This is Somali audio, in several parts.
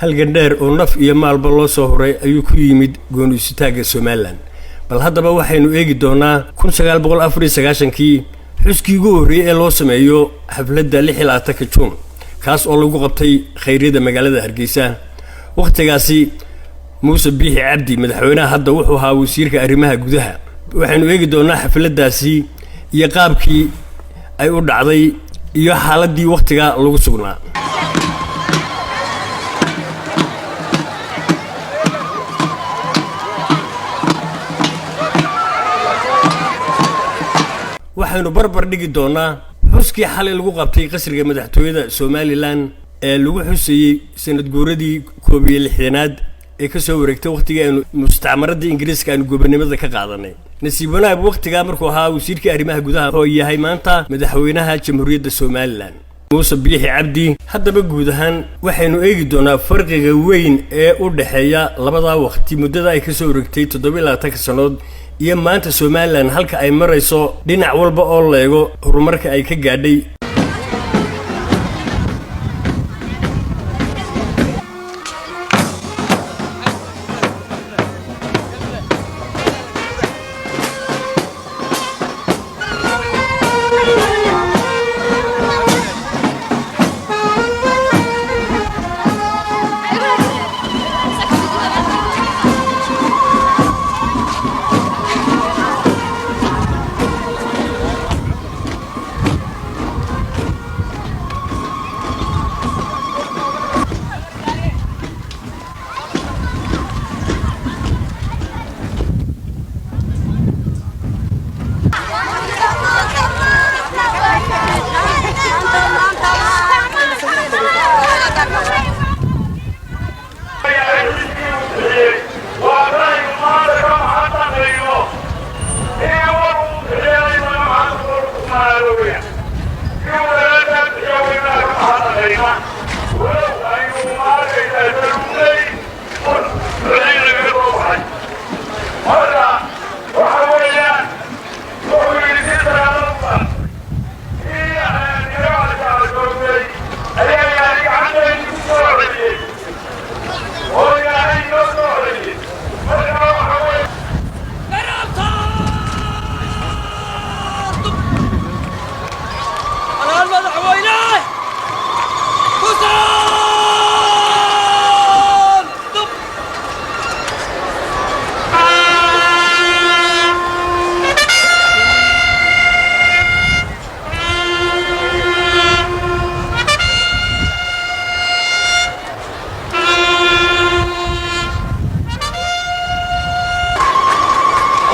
Halgan dheer oo naf iyo maalba loo soo huray ayuu ku yimid gooni-isutaagga Somaliland. Bal haddaba waxaynu eegi doonaa 1994-kii xuskii ugu horreeyey ee loo sameeyo xafladda 26-ka Juun, kaas oo lagu qabtay Khayryada magaalada Hargeysa. Wakhtigaasi Muuse Biixi Cabdi, madaxweynaha hadda, wuxuu ahaa wasiirka arrimaha gudaha. Waxaynu eegi doonaa xafladdaasi iyo qaabkii ay u dhacday iyo xaaladdii wakhtiga lagu sugnaa. Waxaynu barbar dhigi doonaa xuskii xalay lagu qabtay qasriga madaxtooyada Somaliland ee lagu xusayey sanad guuradii 61-aad ee kasoo wareegtay wakhtigii aynu mustacmaradii Ingiriiska aynu gobonimada ka qaadanay. Nasiib wanaag, wakhtigaa markuu ahaa wasiirkii arrimaha gudaha oo yahay maanta madaxweynaha Jamhuuriyadda Somaliland, Muuse Biixi Cabdi. Haddaba guud ahaan waxaynu eegi doonaa farqiga weyn ee u dhexeeya labadaa waqti, muddada ay kasoo wareegtay 27-ka sannood iyo maanta Somaliland halka ay marayso, dhinac walba oo la eego horumarka ay ka gaadhay.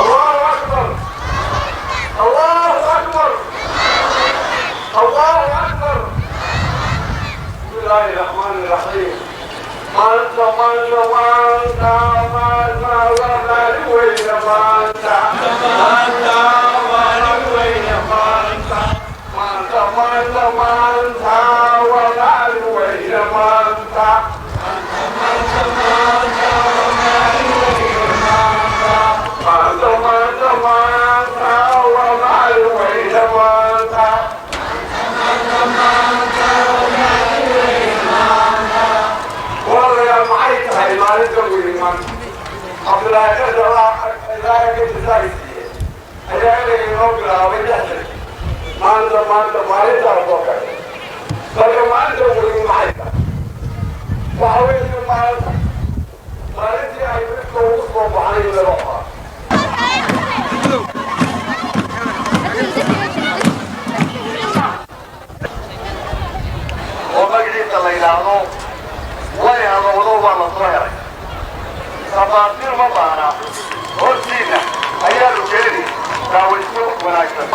الله أكبر، الله أكبر، الله أكبر. بسم الله الرحمن الرحيم. Maanta, maanta, maanta, maanta waa maalin weyne maanta. Maanta maalin weyne maanta. Maanta, maanta, maanta waa maalin weyne maanta. Maanta, maanta, maalin weyne maanta. Maanta, maanta, maanta waa maalin weyne maanta. Maanta, maanta, maalin weyne maanta. Walaalayaal, maxay tahay maalinta weyne maanta? Cabdulaahi Ilaahay ka jazaaysiiye ayaa inay inoo bilaabay 60-kii. Maanta, maanta, maalintaas oo kale. Marka maalinta weyne maxay tahay? Waxa weeye maanta maalintii ay midka ugu soo baxnay meelaha. Oo magaciisa la yidhaahdo way hadowdo, waa la soo helay. Tafaasiir ma baahna, hortiina ayaa lugeeni daawayso wanaagsan.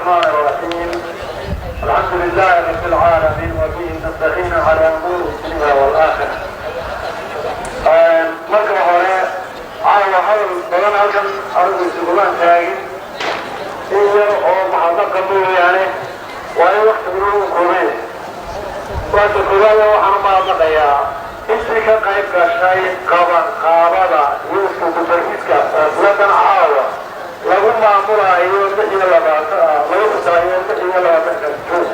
الرحمن الرحيم. الحمد لله رب العالمين، وبه نستعين على امور الدنيا والاخره. Marka hore, caawa hadal badan halkan anigu isugumaan taagin, in yar oo mahadnaqa mooyaane, waa in waktiguna uu koobay. Waata koowaada, waxaan u mahadnaqayaa intii ka qayb gashay qaban qaabada iyo isku dubaridka xafladan caawa lagu maamulayo 26, lagu xusaayo 26-ka Juun.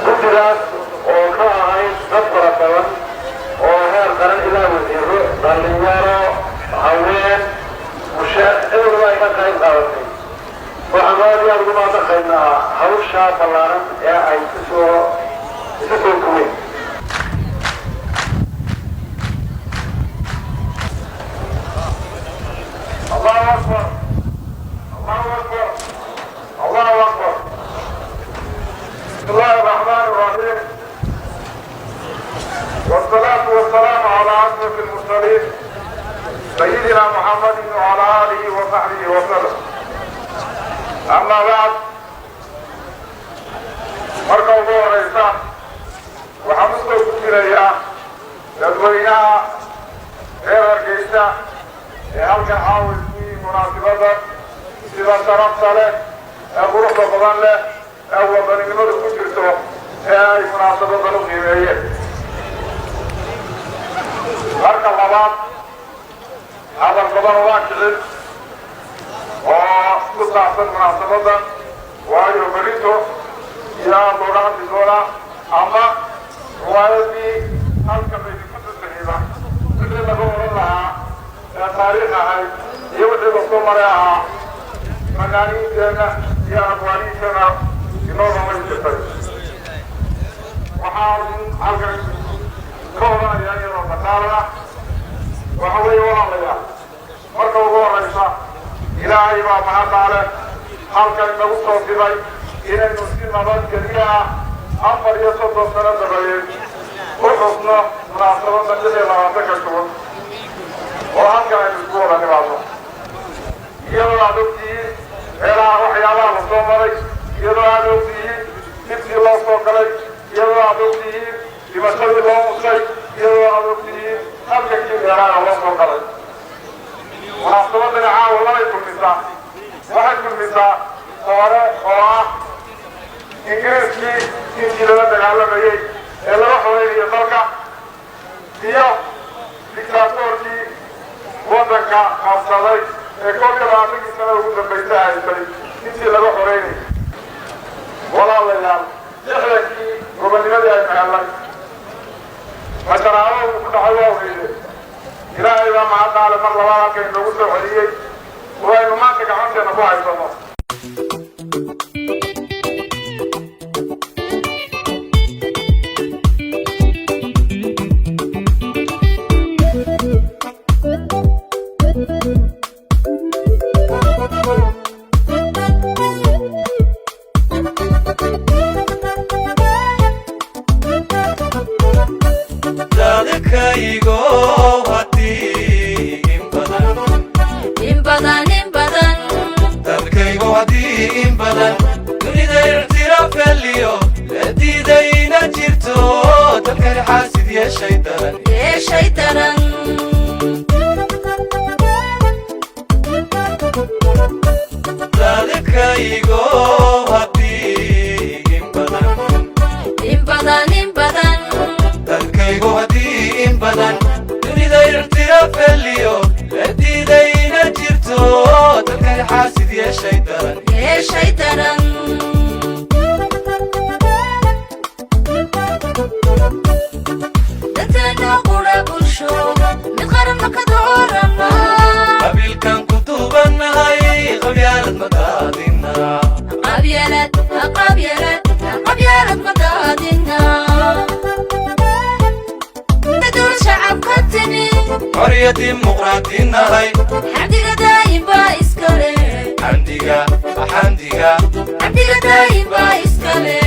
Guddigaas oo ka ahayd dad fara badan oo heer qaran ilaa wasiiro, dhalinyaro, haween, mushaar, cid ay ka qayb qaadatay. Waxaan aad iyo aad ugu mahadnaqaynaa hawshaa ballaaran ee ay kusoo isu soo duween. الله أكبر، الله أكبر، الله أكبر. بسم الله الرحمن الرحيم، والصلاة والسلام على أشرف المرسلين، سيدنا محمد وعلى آله وصحبه وسلم. أما بعد، marka ugu horeysa waxaan usoo gudbinayaa dadweynaha reer Hargeysa ee halkan caawa isku yimi munaasibada sida sharafta leh ee quruxda badan leh ee wadaninimadu ku jirto ee ay munaasabadan u qiimeeyeen. Marka labaad, hadal badan waa kicin oo ku saabsan munaasabadan, waayo berito yaa looga hadli doonaa ama riwaayadii halka laydinku tusayba wixii laga oran lahaa ee taariikh ahayd iyo wixii lasoo maray ahaa, fanaaniinteenna iyo abwaaniinteenna inoo dhamaystirtay. Waxaan halkan ka odhanayaa iyadoo dhaqaalana waxa weeye, walaalayaal, marka ugu horaysa Ilaahay baa mahaddaa leh halkan inagu soo diray inaynu si nabadgelyo ah 34 sano dabadeed u xusno munaasabadda 26-ka Juun oo halkan aynu isku wada nimaadno, iyadoo aad ogtihiin meelaha waxyaabaha la soo maray, iyadoo aad ogtihiin dhibkii loo soo galay, iyadoo aad ogtihiin dhimashadii loo musay, iyadoo aad ogtihiin halkankii dheeraana loo soo galay. Munaasabadani caawa labay kulmisaa. Waxay kulmisaa hore oo ah Ingiriiskii intii lala dagaalamayey ee laga xoreynaya dalka iyo dictaatoorkii waddanka qabsaday ee 21-kii sana ugu dambaysa haysay intii laga xoreynayay. Walaalayaal, 60-kii gobonnimadii aynu hellay masharaabo uu ku dhacay waa weyde. Ilaahay baa mahaddaale mar labaad halka inoogu soo celiyey oo aynu maanta gacanteena ku haysano. Dadkaygo haddii in badan, In badan, in badan, dalkaygo haddii in badan dunida ictiraaf heliyo la diidayna jirto, dalkani xaasid yeeshay daran, yeeshay daran. Dadkaygo haddii in badan, In badan, in badan, dalkaygo haddii in badan dunida ictiraaf heliyo la diidayna jirto, dalkani xaasid yeeshay daran, yeeshay daran. Danteena qura bulsho mid qaran ma ka doorana? Qabiilkan ku duubannahay, qabyaalad ma daadina. Qabyaalad, qabyaalad, qabyaalad ma daadina. Dul shacabka timi, Xorriya dimuqraadinahay, xamdiga daa'im baa iskale. Xamdiga, xamdiga, Xamdiga daa'im baa iskale.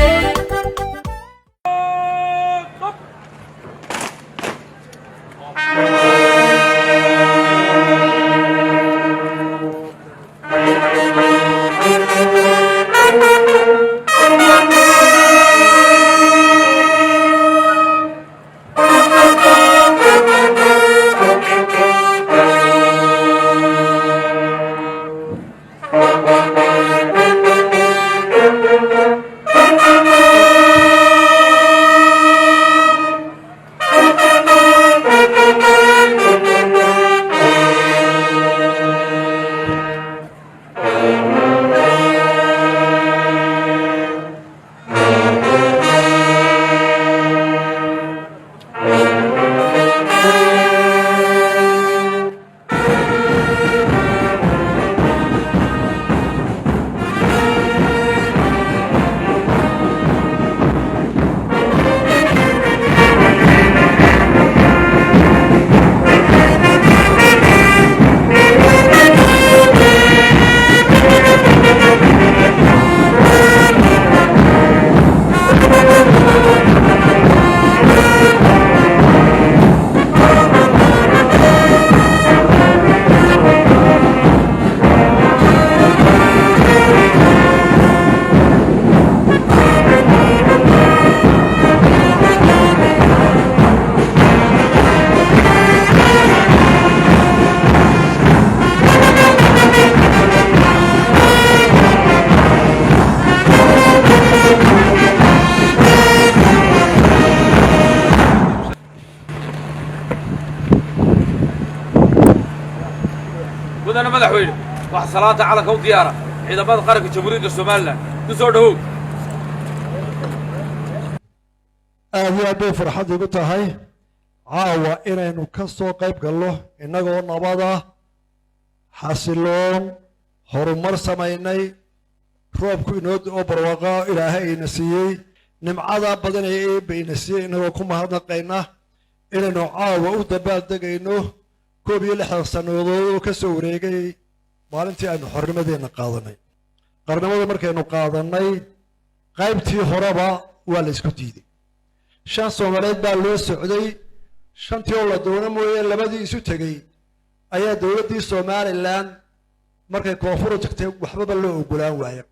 Mudane madaxweyne, waxaa salaanta calanka u diyaara ciidamada qaranka Jamhuuriyadda Somalilan. Ku soo dhowow. Aad iyo aad bay farxad igu tahay caawa inaynu ka soo qayb galno innagoo nabada, xasiloon, horumar samaynay, roobku inoo oo barwaaqo Ilaahay ina siiyey, nimcada badan ee Eebba ina siiyey, innagoo ku mahadnaqayna inaynu caawa u dabaaldegayno 61 sannadood oo ka soo wareegay maalintii aynu xornimadeenna qaadanay. Qarnimada markaynu qaadanay, qaybtii horeba waa la isku diiday. Shan Soomaaliyeed baa loo socday. Shantii oo la doono mooye, labadii isu tegey ayaa dowladdii Somalilan markay koonfuru tagtay waxbaba loo ogolaan waaye.